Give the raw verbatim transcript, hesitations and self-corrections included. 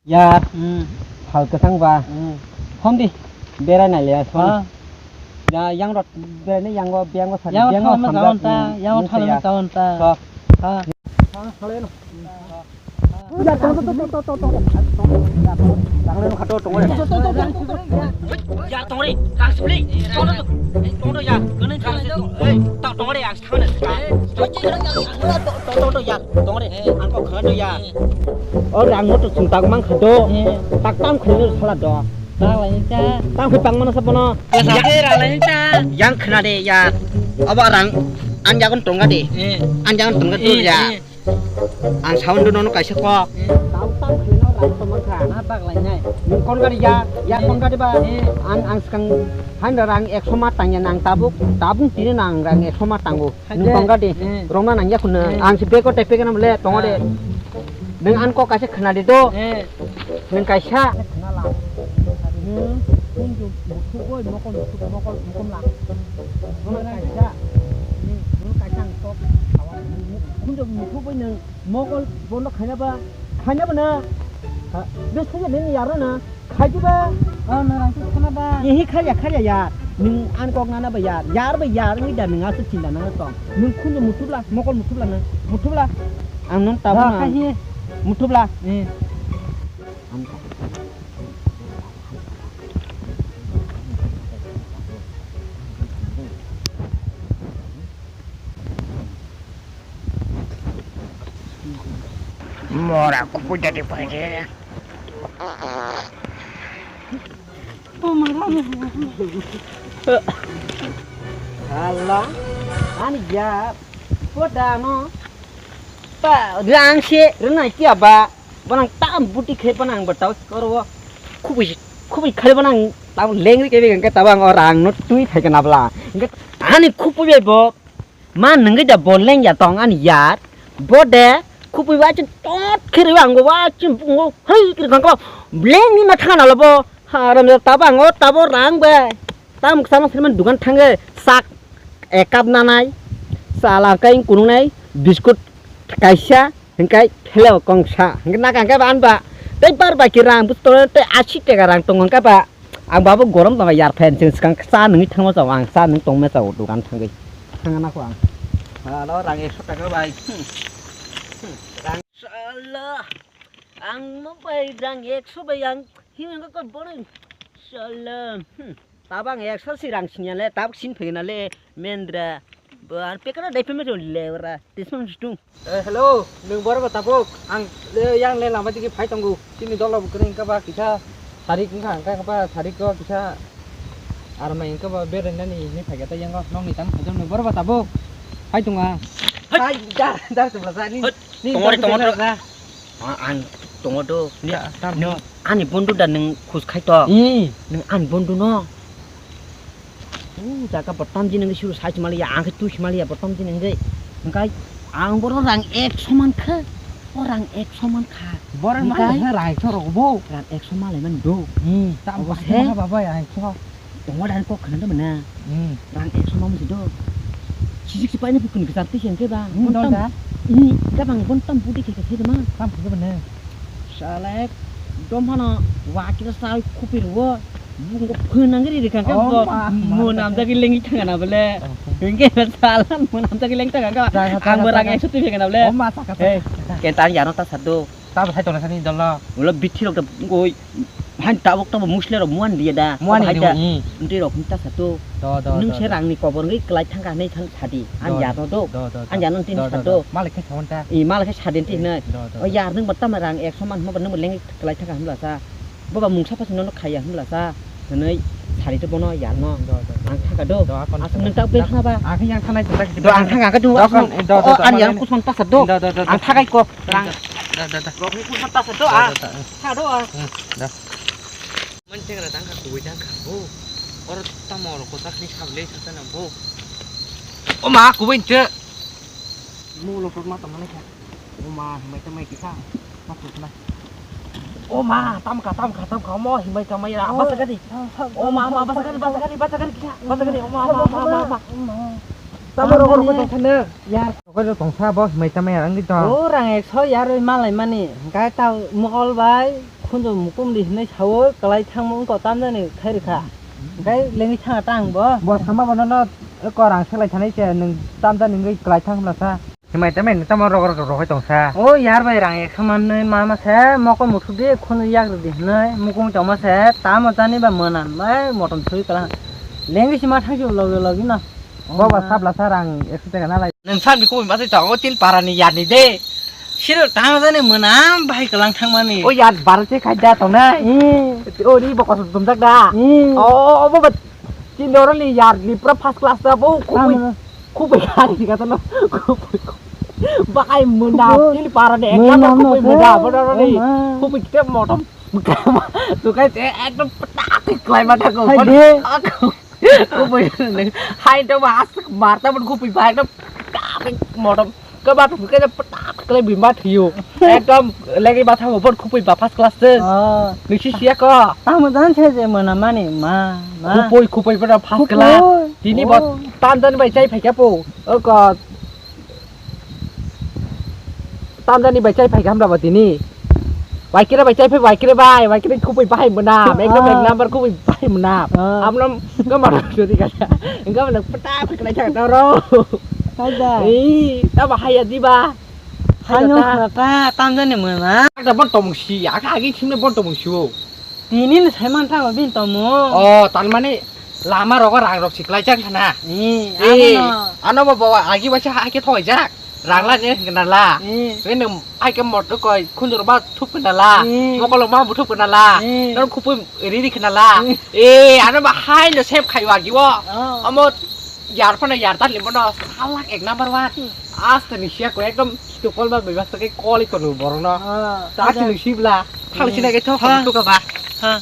Ya, hmm, sal kwchang ba. Hmm. Hom di, berai nai le, son. Ha. Ya, yang rot, berai ni yang go, biang go sari, yang biang go thalma samjak, jawan ta, hmm, yang hmm, thalma saya jawan ta. So. Ha. Ha, hale no. Ya, tong, tong, tong. Ya, tong, tong, tong. Ya, tong, tong, tong. Ya, tong, tong, tong. Tong, tong, tong. Ya, kene tong, tong. Eh, tong, tong, tong. Tong, tong, tong, ya, tong re. Ang kok khana do ya. O rang no to sung tak mang kha do. Tak tam khani no sala do. Rang lai cha. Tang phi pang mano sa bono. Rang lai cha. Yang khana de ya. Aba rang an jagon tong ga de. An jagon tong ga do ya. Ang sound no no kaisa ko. Tang tam khani no rang to mang kha. Ma bak lai nai. Nung kon ga ya, ya kon ga de ba. Ang ang skang han rang ekso ma tang ya nang tabuk, tabung tini nang rang ekso ma tango. Nung tong ga di. Eh. Rong na nang ya khun na. Eh. Ang si beko tek pek na mole tong de. Ah. Nung an kok kaisa khna di do. Eh. Nung kaisa. Khna la. Nung kun ju muthu boi mokol muthu mokol mokol la. Nung kaisa. Nung kaisa ang kok. Kun ju muthu boi nung mokol bondo khaina ba. Khaina ba na. Ha. Bes khaina ni yaro na. Khajiba. Oh, no, rang suk khana ba. Ehi khaja, khaja ya. Nung an kok nana ba ya. Yar ba yar, ngi da nung asu chinda nang tong. Nung khunju mutubla, mokol mutubla nang. Mutubla. Ang non tabung. Khaji. Mutubla. Eh. Mora kupu jadi pare. Hala, ani ya, podano, pa rang se, rena kia ba, banang tam buti khe banang bertau koro, kubi, kubi khe banang tam lengri kebe ke tabang orang no tui khai kana bla, ani kupu be bo. Ma nungwi da bo lengya tong ani yar. Bo de khupui wa chin tot khiri wa ngo wa chin ngo hei kiri khang ko lengni ma thana lo bo. Haram da tabo ango tabo rang bai. Tam sama sirman dukan thange sak ekap nanai. Sala kai kunungnai biskut kaisa hingkai thelo kongsa hingke naka hingke ban ba. Tei bar bai ki rang bus tole tei asi teka rang tong hingke ba. Ang babo gorom tongkha yar fan chwng swkang cha nungwi thangma chao ang cha nung tongma chao dogan thangwi thangna kho ang. Alo rang ekso taka bai. Rang sala ang mo bai rang ekso bai ang himeng ko boring sala. Tabang ekso si rang sinya le tabak sin phegna le mendra. Bo ang pekana dai peme le ora tismang situng. Eh, hello, nung boro ba tabuk? Ang le, yang le lama digi phai tongo. Chini dolo bo kwrwi wngkha ba kisa sarik wngkha, wngkha ba sarik o kisa armai wngkha ba bereng nani hinwi phai kha tei yango nokni tang phai nung boro ba tabuk? Phai tongo ang. Hai. Hai, da, da, tongla sa, ni, ni, tongori, tongori. Ah, ang tongo do. Ni, tam, tam, nung ani bondu da nung khus khai to. Ih. Nung ani bondu no. Uh, jaga bottom jini ngi suru sai mali ya, ang tu mali ya bottom jini ngi. Engkai ang boro rang ekso man kha. O rang ekso man kha. Boro man kha rang ekso rok bo. Rang ekso malai man do. Hmm, tam obo se. Kha baba ya ekso. Tongo dan kok khana do mana. Hmm. Rang ekso man si do. Sisik sipai ni bukun besar ti sen ke ba. Hmm, bontam. Dol da. Ini ka bang bontam budi ke ke se ma. Tam ke mana. Salek, dom hano wakira sai khupir wo, bungo phunang ri rikang ka bo, mo namjak lengi thangana bole. Hingke salan mo namjak lengi thangana ka, ang bo rang ekso twi phegana bole. Hey, kentang yano ta sado. Ta bo sai tona sani dolo. Ulo bithi rok da goi, han tabok tabok musle rok muan dia da. Muan dia, ih. Nti rok ta sado. Nung se rang ni kobor ngi klai thangka nei thang sadi. An yano do. An yano nti sado. Malik khe sawan ta. I malik khe sadin ti nei. O yar nung bo tamo rang ekso man hwnba nung bo lengwi kwlai thaka hwnbla sa. Boba mungsa phasu nono khaiya hwnbla sa. Hwnwi sari to bono yar no. Ang thaka do. Aswk nung tak beng khna ba. Ang yang thanai tak. Do ang thaka ka do. O an yar kuson ta sa do. Ang thakai ko. Rang. Rokni kuson ta sa do a. Tha do a. Mancheng ra tangka kubui tangka bo. Oro tamo oro kotak ni sable sa tana bo. O ma kubui nte. Mo lo sok ma tamo ne kha. O ma himai tamai kisa. Ma sok na. O ma tamka tamka tamka mo himai tamai ra. Basa gadi. O ma ma basa gadi basa gadi basa gadi kisa. Basa gadi o ma ma ma ma. Tamo oro kotak sana. Yar. Kotak tong sa bo himai tamai ra ngi to. O rang ekso yar malai mani. Gai ta mokol bai. Khunju mukum di hinwi sawo, kwlai thangma wngkha tamjani khairikha. Hwnkhe lengwi thangkha ta ang bo. Bo sama bo nono ko rang seklai thanai se, nwng tamjani wngwi kwlai thang hwnna sa. Himai tamai nwng tamo rogor rogoi tongsa. O yar bai rang ekso mannwi mama se mokol muthuk di khunju yak rwdi hinwi mukung tongma se tamo jani ba mwnam bai motom sui kwlai. Lengwi sima thangsi logi logi no. Bo ba sabla sa rang ekso taka na lai. Nwng sabni kubui ma twi tongo tin parani yarni de. Siro tamo jani mwnam bahai kwlang thangmani. O yar bara se khai da tongnai. Hmm. O ri bo kosok tumjak da. Hmm. O, o, o, bo ba tin doroni yarni pura first class da bo kubui. Tamo. Kubui khai ni kata no. Kubui. Bahai mwnam tin parani ek number kubui mwnam no kubui mwnam se. Bo doroni. O ma. Kubui kite motom. Tukai se ekdom petak klai ma thago. Hai de. Kubui nung hai to ba aswk marta bun kubui ba ekdom motom kaba thung ke petak kle bima thiyo ekdom legi ba thago bun kubui ba first class te. Ah. Nisi siya ko. Tamo jan se je mwnam mani ma ma. Kubui kubui ba first class. Kubui. Tini bo. Oh. Tandan bai chai phai kya po. O ko. Tamjani bai chai phai kha hamla ba tini. Waikre bai chai phai, waikre bai, waikre khupui bahai mwnam. Ekdom ek number khupui bahai mwnam. Ah. Amno gama suri kha. Gama nang pata pha khlai thang toro. Kaida. Ei, ta bahai ya diba. Hai no ta. Khata tamjani mwnam. Ada bon tomung si, aga agi simne bon tomung si o. Tini ni sai man thango bini tomo. O, tan mani lama rogo rang rok siklai jak khana. Ni, eh, ano no. Ano bo bawa agi waisa hai khe thoi jak. Rang la je khana la. Eh. Ni nung hai khe mot koi khundur ba thup khana la. Eh. Mokol ma bu thup khana la. Eh. Nang khupui ri ri khana la. Eh. Eh, ano ba hai no sep khai agi wo. Oh. Amo yar phano yar tan limo no salak ek number one. Hmm. Asta ni siya ko ekdom stupol ba bebas ke koli kono borok no. Ah, ta ada. Sini sibla. Thang sini ke thok. Ha. Thok ba. Ha.